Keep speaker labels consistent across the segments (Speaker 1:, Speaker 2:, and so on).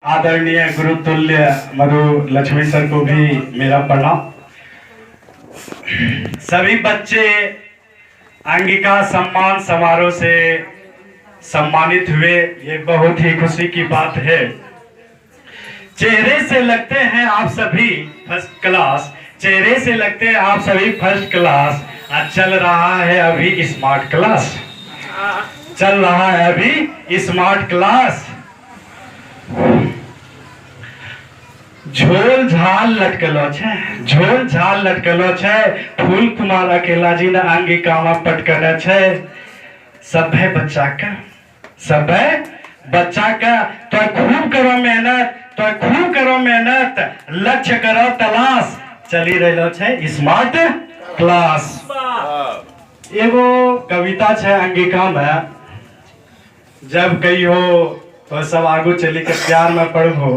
Speaker 1: आदरणीय गुरुतुल्य मधु लक्ष्मी सर को भी मेरा प्रणाम। सभी बच्चे अंगिका सम्मान समारोह से सम्मानित हुए, ये बहुत ही खुशी की बात है। चेहरे से लगते हैं आप सभी फर्स्ट क्लास, चेहरे से लगते हैं आप सभी फर्स्ट क्लास। आज चल रहा है अभी स्मार्ट क्लास, चल रहा है अभी स्मार्ट क्लास। झोल झाल लटकलो छै, झोल झाल लटकलो छै, फूल कुमार अकेला जी ने अंगिका में पटकने छै। सभे बच्चा के, सभे बच्चा के तो खूब करो मेहनत, तो खूब करो मेहनत, लक्ष्य करो तलाश, चली रहलो छै स्मार्ट क्लास। एगो कविता छै अंगिका में, जब कहियो तो सब आगू चली के प्यार में पड़बो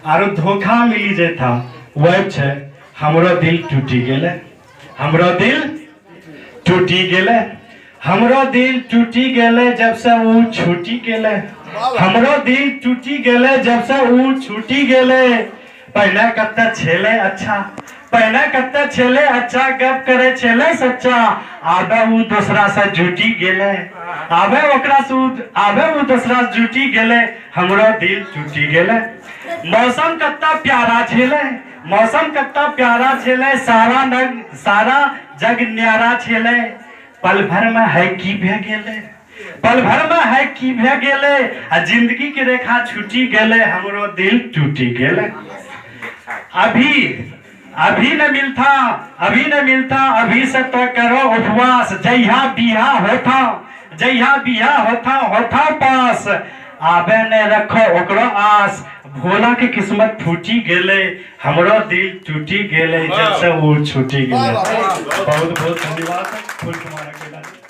Speaker 1: आरो धोखा मिली जेता, वह छै हमरो दिल टूटी गेलै, हमरो दिल टूटी गेलै, हमरो दिल टूटी गेलै जब से ऊ छूटी गेलै, हमरो दिल टूटी गेलै जब से ऊ छूटी गेलै। पहले कत्ते छेलै अच्छा, पहले कत्ते छेलै अच्छा, गप करे छेलै सच्चा, आबे ऊ दोसरा से जुटी गेलै, आबे ओकरा से आबे ऊ दोसरा से जुटी गेलै, हमरो दिल टूटी गेलै। मौसम कत्ता प्यारा छेलै, मौसम कत्ता प्यारा छेलै, सारा नग सारा जग न्यारा छेलै, पल भर में है की भे गेलै, पल भर में है की भे गेलै, आ जिंदगी के रेखा छूटी गेलै, हमरो दिल टूटी गेलै। अभी अभी न मिलता, अभी न मिलता, अभी से तो करो उपवास, जहिया बिहा होता, जहिया बिहा होता होता पास, आबे ने रखो ओकरो आस, भोला के किस्मत फूटी गेलै, हमरो दिल टूटी गेलै जब से वो छूटी गेलै। बहुत बहुत धन्यवाद। फूल कुमार अकेला जी।